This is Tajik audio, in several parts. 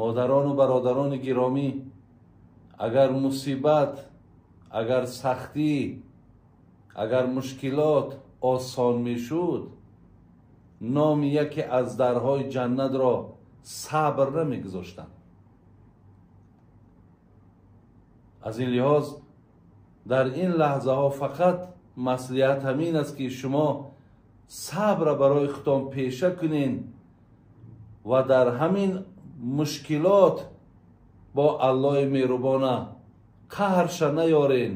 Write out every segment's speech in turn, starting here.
Модарону бародарони гиромӣ, агар мусибат, агар сахтӣ, агар мушкилот осон мешуд, номи яке аз дарҳои ҷаннатро сабр намегузоштанд. Аз ин лиҳоз дар ин лаҳзаҳо фақат маслиҳат ҳамин аст, ки шумо сабрро барои худтон пеша кунед ва дар ҳамин мушкилот бо Аллоҳи меҳрубона қаҳрша наёрен,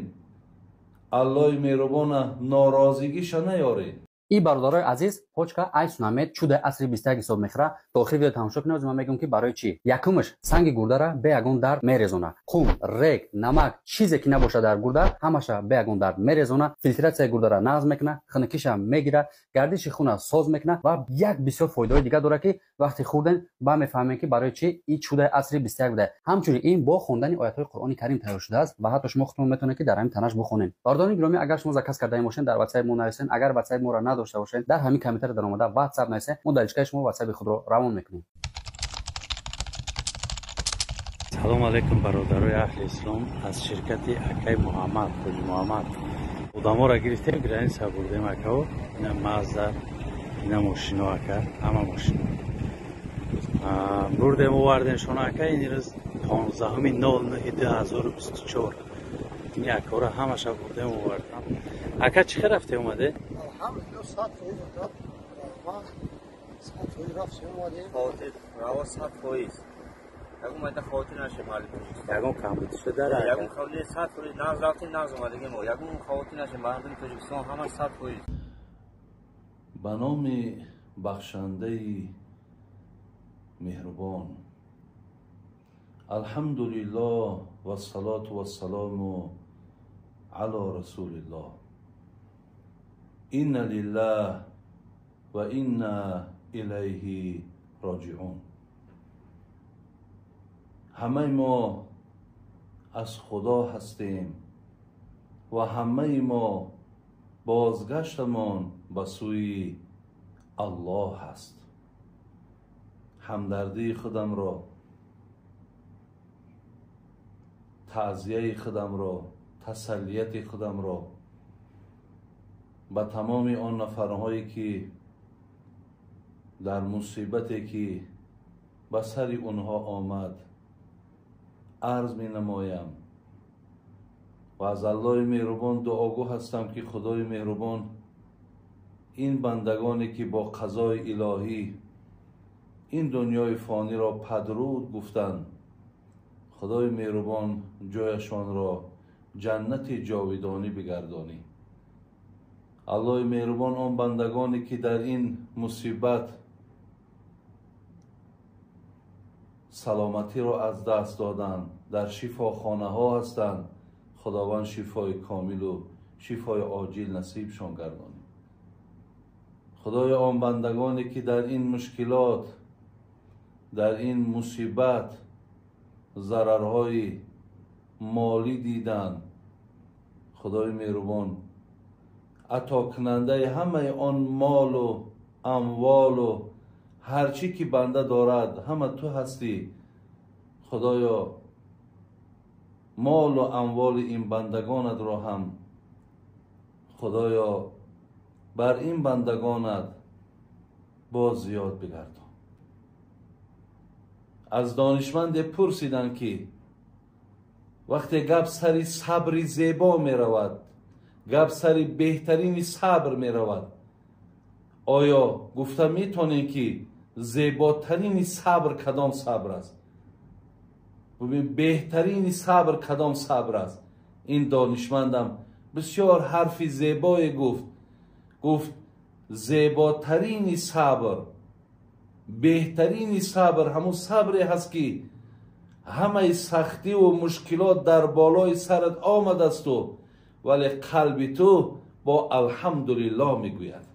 Аллоҳи меҳрубона норозигиша наёрен. И бародарои азиз, почка ай сунамед чудаи асри 21 ҳисоб мехӯра. То охири видео тамошо кунед, ман мегӯям, ки барои чӣ. Якумаш, санги гурдара бе ягон дард мерезона. Қум, рег, намак, чизе ки набошад дар гурда, ҳамаша бе ягон дард мерезона, филтратсияи гурдара нағз мекуна, хунукиша мегира, гардиши хуна соз мекуна ва як бисёр фоидаҳои дигар дорад, ки вақте хӯрден ба мефаҳмем, ки барои чӣ ин чудаи асри 21 буда. Ҳамчунин ин бо хондани оятҳои Қуръони Карим тайёр шудааст ва ҳатто шумо худтон метавонед, ки дар ҳамин танаш бихонед. Бародарони гиромӣ, агар шумо заказ кардаи бошед, дар ватсапи мо нависед. Агар ватсапи моро надошта бошед, дар ҳамин комментария дар омада ватсап нависед, мо дар личкаи шумо ватсапи худро равон мекунем. Салом алейкум, бародарои аҳли ислом. Аз ширкати акай Муҳаммад, Ҳоҷи Муҳаммад, одаморо гирифтем, граница бурдем, акао. Ина Мазда, ина мошино, ака, ҳама мошино бурдем, овардем шона, ака. Ин рӯз 15-09-2024 ин акаора ҳамаша бурдем, овардам. Ака, чӣ хел рафте омаде? Алҳамдулиллоҳ, 100%, раҳмат, 100% рафтем омадем. Хотир раво 100%. Ягон майда хотир наше мардуми Тоҷикистон. Ягон камбудӣ шуда? Ягон камбудӣ, 100% нағз рафтем, нағз омадагем мо. Ягон хотир наше мардуми Тоҷикистон, ҳамаш 100%. Ба номи бахшандаи меҳрубон. Алҳамдулиллоҳ вассалоту вассалому ало расулиллоҳ. Инна лиллаҳ ва инна илайҳи роҷиун. Ҳамаи мо аз Худо ҳастем ва ҳамаи мо бозгаштамон ба сӯи Аллоҳ ҳаст. Ҳамдардии худамро, таъзияи худамро, тасаллияти худамро ба тамоми он нафарҳое, ки дар мусибате, ки ба сари онҳо омад, арз менамоям ва аз Аллоҳи меҳрубон дуогӯ ҳастам, ки Худои меҳрубон ин бандагоне, ки бо қазои илоҳӣ ин дунёи фониро падруд гуфтанд, Худои меҳрубон ҷояшонро ҷаннати ҷовидонӣ бигардонӣ. Аллоҳи меҳрубон он бандагоне, ки дар ин мусибат саломатиро аз даст доданд, дар шифохонаҳо ҳастанд, Худованд шифои комилу шифои оҷил насибшон гардонӣ. Худои, он бандагоне, ки дар ин мушкилот, дар ин мусибат зарарҳои молӣ диданд, Худои меҳрубон атокунандаи ҳамаи он молу амволу ҳар чӣ ки банда дорад, ҳама ту ҳастӣ. Худоё, молу амволи ин бандагонатро ҳам, Худоё, бар ин бандагонат боз зиёд бигардон. Аз донишманде пурсиданд, ки вақте гап сари сабри зебо меравад, гап сари беҳтарини сабр меравад, оё гуфта метонем, ки зеботарини сабр кадом сабр аст? Бубин, беҳтарини сабр кадом сабр аст? Ин донишмандам бисёр ҳарфи зебое гуфт. Гуфт: зеботарини сабр, беҳтарини сабр ҳамун сабре ҳаст, ки ҳамаи сахтиву мушкилот дар болои сарат омадасту, вале қалби ту бо алҳамдулиллоҳ мегӯяд.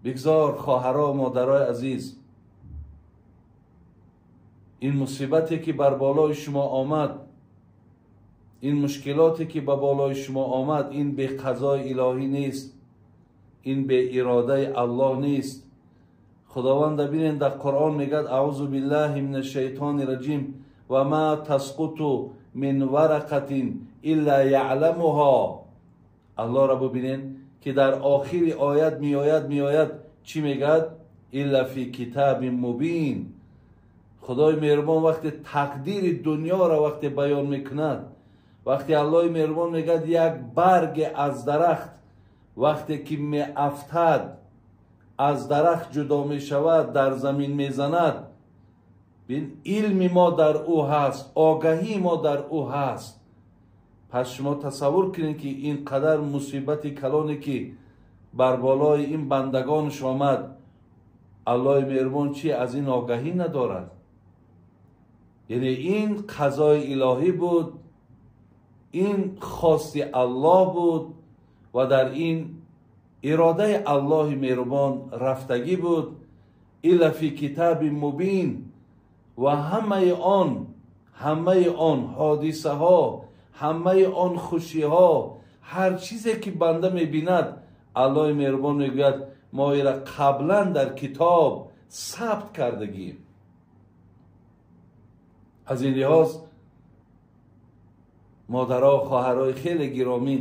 Бигзор, хоҳаро, модарои азиз, ин мусибате, ки бар болои шумо омад, ин мушкилоте, ки ба болои шумо омад, ин беқазои илоҳӣ нест, ин беиродаи Аллоҳ нест. Худованд бинен дар Қуръон мегӯяд: аъузу биллаҳи мин ашшайтони раҷим ва ма тасқуту мин варақатин илла яъламуҳо. Аллоҳро бубинен ки дар охири оят меояд чӣ мегӯяд? Илла фи китабин мубин. Худои меҳрубон вақте тақдири дунёро вақте баён мекунад, вақте Аллоҳи меҳрубон мегӯяд як барге аз дарахт вақте ки меафтад, аз дарахт ҷудо мешавад, дар замин мезанад, бин илми мо дар ӯ ҳаст, огаҳии мо дар ӯ ҳаст. Пас шумо тасаввур кунед ки ин қадар мусибати калоне ки бар болои ин бандагонаш омад, Аллоҳи меҳрубон чи аз ин огаҳӣ надорад? Яъне ин қазои илоҳӣ буд, ин хости Аллоҳ буд ва дар ин иродаи Аллоҳи меҳрубон рафтагӣ буд. Илла фи китаби мубин. Ва ҳамаи он ҳодисаҳо, ҳамаи он хушиҳо, ҳар чизе ки банда мебинад, Аллоҳи меҳрубон мегӯяд мо ира қаблан дар китоб сабт кардагием. Аз ин лиҳоз модаро, хоҳарои хеле гиромӣ,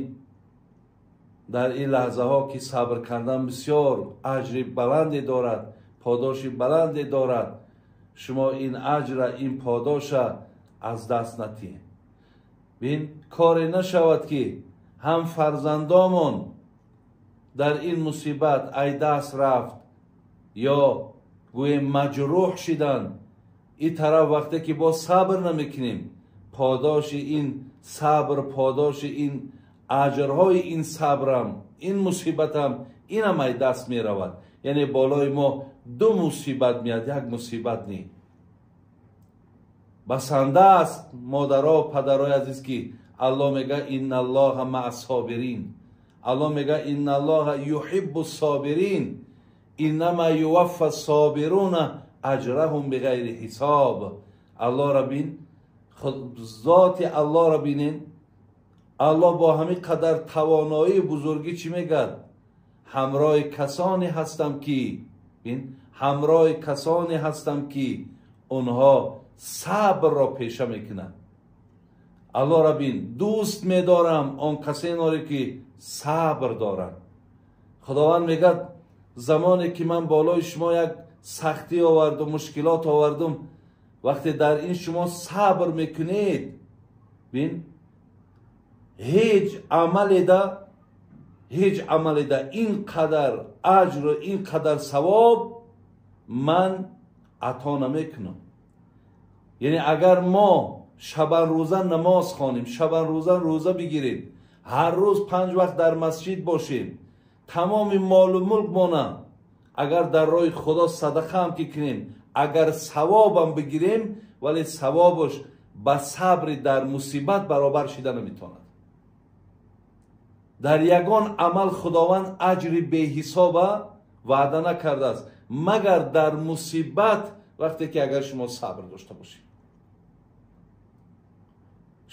дар ин лаҳзаҳо ки сабр кардан бисёр аҷри баланде дорад, подоши баланде дорад, шумо ин аҷра, ин подоша аз даст натиҳед. Бин коре нашавад ки ҳам фарзандомон дар ин мусибат ай даст рафт ё гӯем маҷрӯҳ шиданд, ин тараф вақте ки бо сабр намекунем, подоши ин сабр, подоши ин аҷрҳои ин сабрам, ин мусибатам, инам ай даст меравад. Яъне болои мо ду мусибат меяд, як мусибат не. Басанда аст модаро, падарои азиз, ки Аллоҳ мега инналлоҳа маъа собирин, Аллоҳ мега инналлоҳа юҳиббу собирин, иннама юваффа собируна аҷраҳум биғайри ҳисоб. Аллоҳро бин, зоти Аллоҳро бинен. Аллоҳ бо ҳамин қадар тавоноии бузургӣ чӣ мегӯяд? Ҳамроҳи касоне ҳастам ки, бин, ҳамроҳи касоне ҳастам ки онҳо сабрро пеша мекунанд. Аллоҳро бин, дӯст медорам он касеноре ки сабр доранд. Худованд мегӯяд замоне ки ман болои шумо як сахтӣ овардум, мушкилот овардум, вақте дар ин шумо сабр мекунед, бин, ҳеҷ амаледа ин қадар аҷру ин қадар савоб ман ато намекунам. Яъне агар мо шабанрӯза намоз хонем, шабанрӯза рӯза бигирем, ҳар рӯз 5 вақт дар масҷид бошем, тамоми молу мулкмона агар дар роҳи Худо садақа ҳам ки кунем, агар савобам бигирем, вале савобаш ба сабри дар мусибат баробар шида наметавонад. Дар ягон амал Худованд аҷри беҳисоба ваъда накардааст, магар дар мусибат вақте ки агар шумо сабр дошта бошед.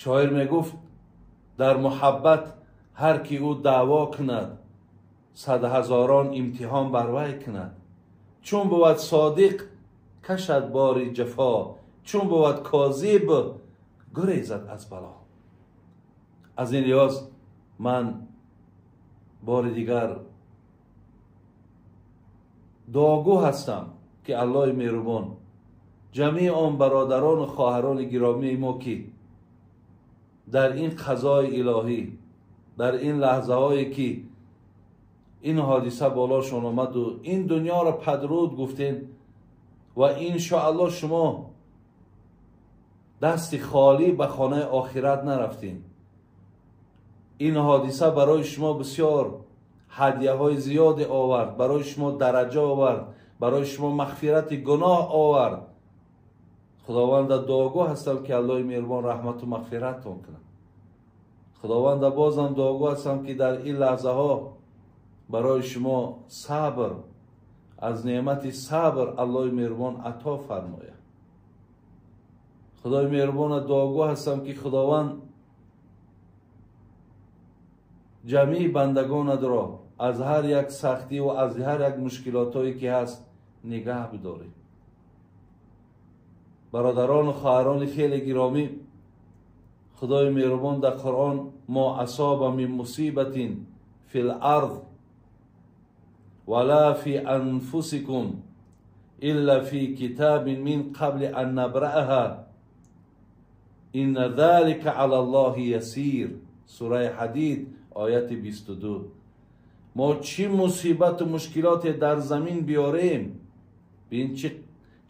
Шоир мегуфт дар муҳаббат ҳар ки ӯ даъво кунад, 100 ҳазорон имтиҳон бар вай кунад. Чун бувад содиқ кашад бори ҷафо, чун бувад козиб гурезад аз бало. Аз ин лиҳоз ман бори дигар дуогӯ ҳастам ки Аллоҳи меҳрубон ҷамъи он бародарону хоҳарони гиромии мо ки дар ин қазои илоҳӣ, дар ин лаҳзаҳое ки ин ҳодиса болошон омаду ин дунёро падруд гуфтем ва иншоаллоҳ шумо дасти холӣ ба хонаи охират нарафтем. Ин ҳодиса барои шумо бисёр ҳадияҳои зиёде овард, барои шумо дараҷа овард, барои шумо мағфирати гуноҳ овард. Худованда дуогӯ ҳастам ки Аллоҳи меҳрубон раҳмату мағфираттон кунад. Худованда бозам дуогӯ ҳастам ки дар ин лаҳзаҳо барои шумо сабр, аз неъмати сабр Аллоҳи меҳрубон ато фармояд. Худои меҳрубона дуогӯ ҳастам ки Худованд ҷамъи бандагонатро аз ҳар як сахтӣ ва аз ҳар як мушкилотҳое ки ҳаст нигаҳ бидорем. Бародарону хоҳарони хеле гиромӣ, Худои меҳрубон дар Қуръон: мо асоба мин мусибатин фи ларз вала фи анфусикум илла фи китабин мин қабли ан набраъаҳа инна залика ала Аллоҳи ясир. Сураи Ҳадид, ояти 22. Мо чӣ мусибату мушкилоте дар замин биёрем, бин,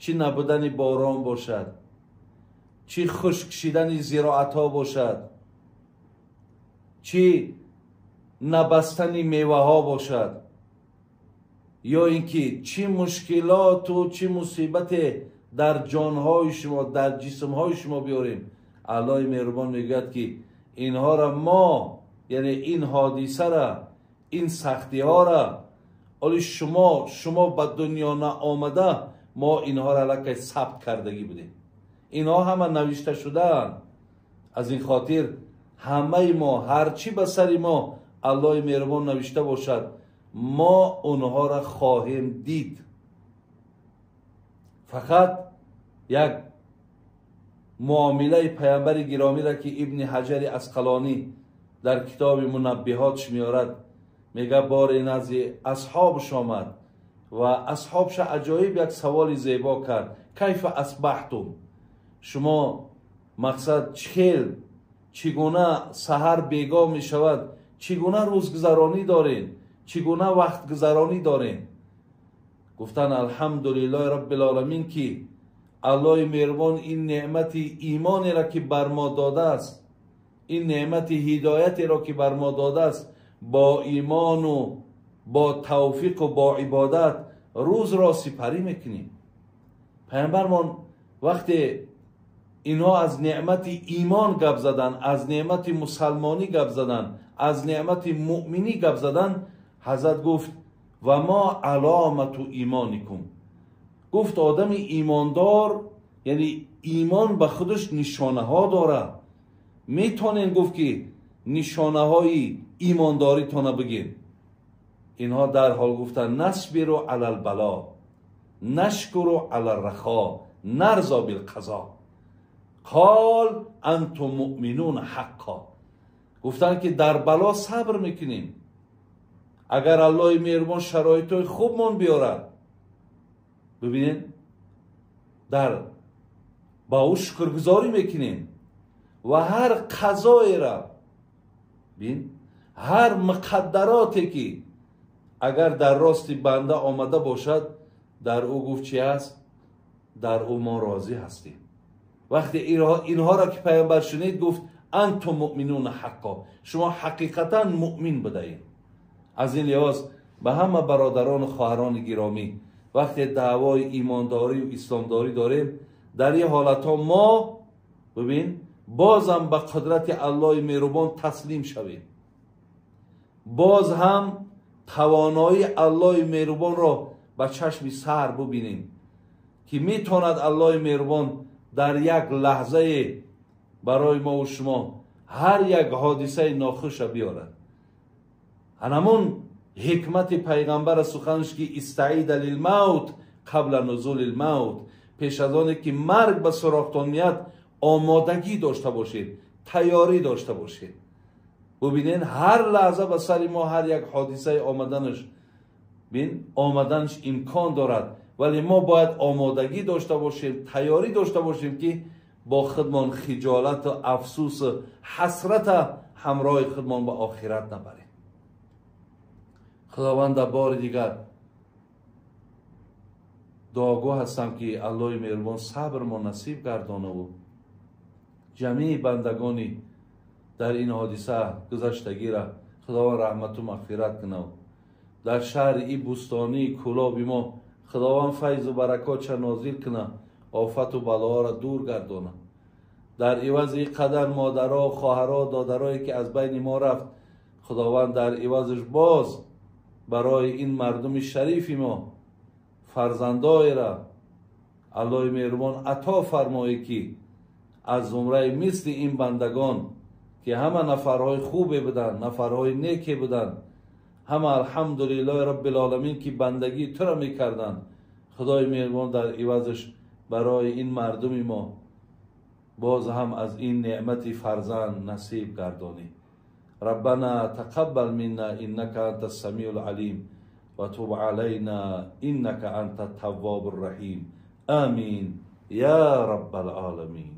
чӣ набудани борон бошад, чӣ хушк шидани зироатҳо бошад, чӣ набастани меваҳо бошад, ё ин ки чӣ мушкилоту чӣ мусибате дар ҷонҳои шумо, дар ҷисмҳои шумо биёрем, Аллоҳи меҳрубон мегӯяд, ки инҳоро мо, яъне ин ҳодисара, ин сахтиҳоро оли шумо ба дунё наомада мо инҳоро аллакай сабт кардагӣ будем, инҳо ҳама навишта шудаанд. Аз ин хотир ҳамаи мо, ҳарчӣ ба сари мо Аллоҳи меҳрубон навишта бошад, мо онҳоро хоҳем дид. Фақат як муомилаи паямбари гиромиро, ки Ибни Ҳаҷари Асқалонӣ дар китоби Мунаббиҳотш меорад, мега боре назди асҳобш омад ва асҳобша аҷоиб як саволи зебо кард: кайфа асбаҳтум, шумо мақсад чӣ хел, чӣ гуна саҳар бегоҳ мешавад, чӣ гуна рӯзгузаронӣ дорем, чӣ гуна вақтгузаронӣ дорем? Гуфтанд: алҳамдулиллоҳи роббилоламин, ки Аллоҳи меҳрубон ин неъмати имонеро, ки бар мо додааст, ин неъмати ҳидоятеро, ки бар мо додааст, бо имону бо тавфиқу бо ибодат рӯзро сипарӣ мекунем. Паямбармон вақте инҳо аз неъмати имон гап задан, аз неъмати мусалмонӣ гап задан, аз неъмати муъминӣ гап задан, ҳазрат гуфт: ва мо аломату имоникум. Гуфт одами имондор, яъне имон ба худаш нишонаҳо дорад. Метонем, гуфт, ки нишонаҳои имондоритона бигем? Инҳо дарҳол гуфтанд: насбиру ала лбало, нашкуру ала рахо, нарзо билқазо. Қол антум муъминун ҳаққо. Гуфтанд, ки дар бало сабр мекунем, агар Аллоҳи меҳрубон шароитҳои хубмон биёрад, бибинед, дар ба ӯ шукргузорӣ мекунем ва ҳар қазоеро, бин, ҳар муқаддароте, ки агар дар рости банда омада бошад, дар ӯ, гуфт, чи аст, дар ӯ мо розӣ ҳастем. Вақте инҳоро ки паямбар шунид, гуфт: антум муъминуна ҳаққо, шумо ҳақиқатан муъмин будаед. Аз ин лиҳоз ба ҳама бародарону хоҳарони гиромӣ, вақте даъвои имондорию исломдорӣ дорем, дар ин ҳолатҳо мо, бибин, бозам ба қудрати Аллоҳи меҳрубон таслим шавем, боз ҳам тавоноии Аллоҳи меҳрубонро ба чашми сар бубинем, ки метавонад Аллоҳи меҳрубон дар як лаҳзае барои мову шумо ҳар як ҳодисаи нохуша биёрад. Ҳанамун ҳикмати пайғамбара суханш, ки истаида лилмавт қабла нузули лмавт, пеш аз оне ки марг ба суроғтон меяд, омодагӣ дошта бошед, тайёрӣ дошта бошед. Бубинед, ҳар лаҳза ба сари мо ҳар як ҳодисаи омаданаш, бин, омаданаш имкон дорад, вале мо бояд омодагӣ дошта бошем, тайёрӣ дошта бошем, ки бо худмон хиҷолату афсӯсу ҳасрата ҳамроҳи худмон ба охират набарем. Худованда, бори дигар дуогӯ ҳастам, ки Аллоҳи меҳрубон сабрмо насиб гардонаву ҷамеи бандагони дар ин ҳодиса гузаштагира Худованд раҳмату мағфират кунав. Дар шаҳри и бӯстонии Кӯлоби мо Худованд файзу баракотша нозил куна, офату балоҳоро дур гардона. Дар ивази ин қадар модаро, хоҳаро, додарое, ки аз байни мо рафт, Худованд дар ивазаш боз барои ин мардуми шарифи мо фарзандоеро Аллоҳи меҳрубон ато фармоӣ, ки аз зумраи мисли ин бандагон, ки ҳама нафарҳои хубе буданд, нафарҳои неке буданд, ҳама, алҳамдулиллоҳи роббилоламин, ки бандагии туро мекарданд. Худои меҳрубон дар ивазаш барои ин мардуми мо боз ҳам аз ин неъмати фарзанд насиб гардонӣ. Раббана тақаббал минна иннака анта самиул алим ва туб алайна иннака анта таввобур раҳим. Амин я раббал оламин.